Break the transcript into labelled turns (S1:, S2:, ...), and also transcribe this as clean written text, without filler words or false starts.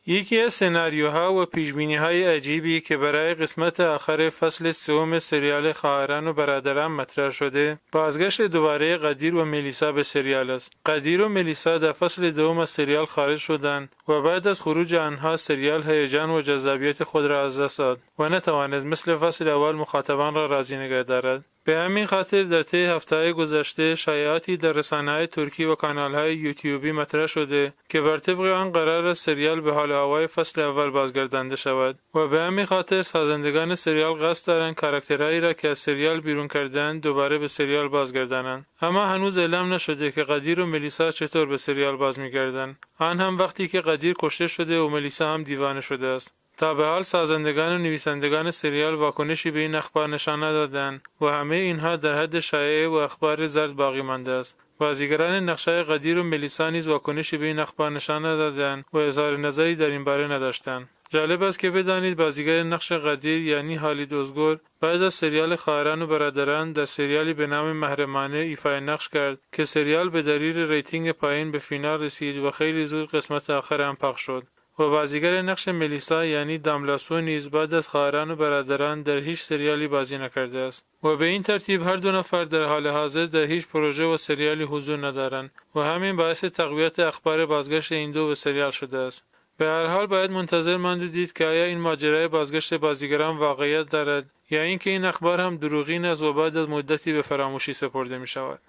S1: یکی از سناریوها و پیشبینی‌های عجیبی که برای قسمت آخر فصل سوم سریال خواهران و برادران مطرح شده، بازگشت دوباره قدیر و ملیسا به سریال است. قدیر و ملیسا در فصل دوم از سریال خارج شدند و بعد از خروج آنها سریال هیجان و جذابیت خود را از دست داد و نتوانست مثل فصل اول مخاطبان را راضی نگه دارد. به همین خاطر در طی هفته‌های گذشته شایعاتی در رسانه‌های ترکی و کانال‌های یوتیوبی مطرح شده که بر طبق آن قرار است سریال به حال هوای فصل اول بازگردانده شود و به همین خاطر سازندگان سریال قصد دارند کاراکترهایی را که از سریال بیرون کردند دوباره به سریال بازگردانند. اما هنوز اعلام نشده که قدیر و ملیسا چطور به سریال باز می‌گردند، آن هم وقتی که قدیر کشته شده و ملیسا هم دیوانه شده است. تا به حال سازندگان و نویسندگان سریال واکنشی به این اخبار نشان ندادند و همه اینها در حد شایعه و اخبار زرد باقی مانده است. بازیگران نقش‌های قدیر و ملیسا نیز واکنشی به این اخبار نشان ندادند و اظهار نظری در این باره نداشتند. جالب است که بدانید بازیگر نقش قدیر یعنی هالید ازگور بعد از سریال خواهران و برادران در سریالی به نام محرمانه ایفای نقش کرد که سریال به دلیل ریتینگ پایین به فینال رسید و خیلی زود قسمت آخر هم پخش شد. و بازیگر نقش ملیسا یعنی داملاسو نیز بعد از خواهران و برادران در هیچ سریالی بازی نکرده است و به این ترتیب هر دو نفر در حال حاضر در هیچ پروژه و سریالی حضور ندارند و همین باعث تقویت اخبار بازگشت این دو به سریال شده است. به هر حال باید منتظر ماند و دید که آیا این ماجرای بازگشت بازیگران واقعیت دارد یا اینکه این اخبار هم دروغین است و بعد از مدتی به فراموشی سپرده می شود.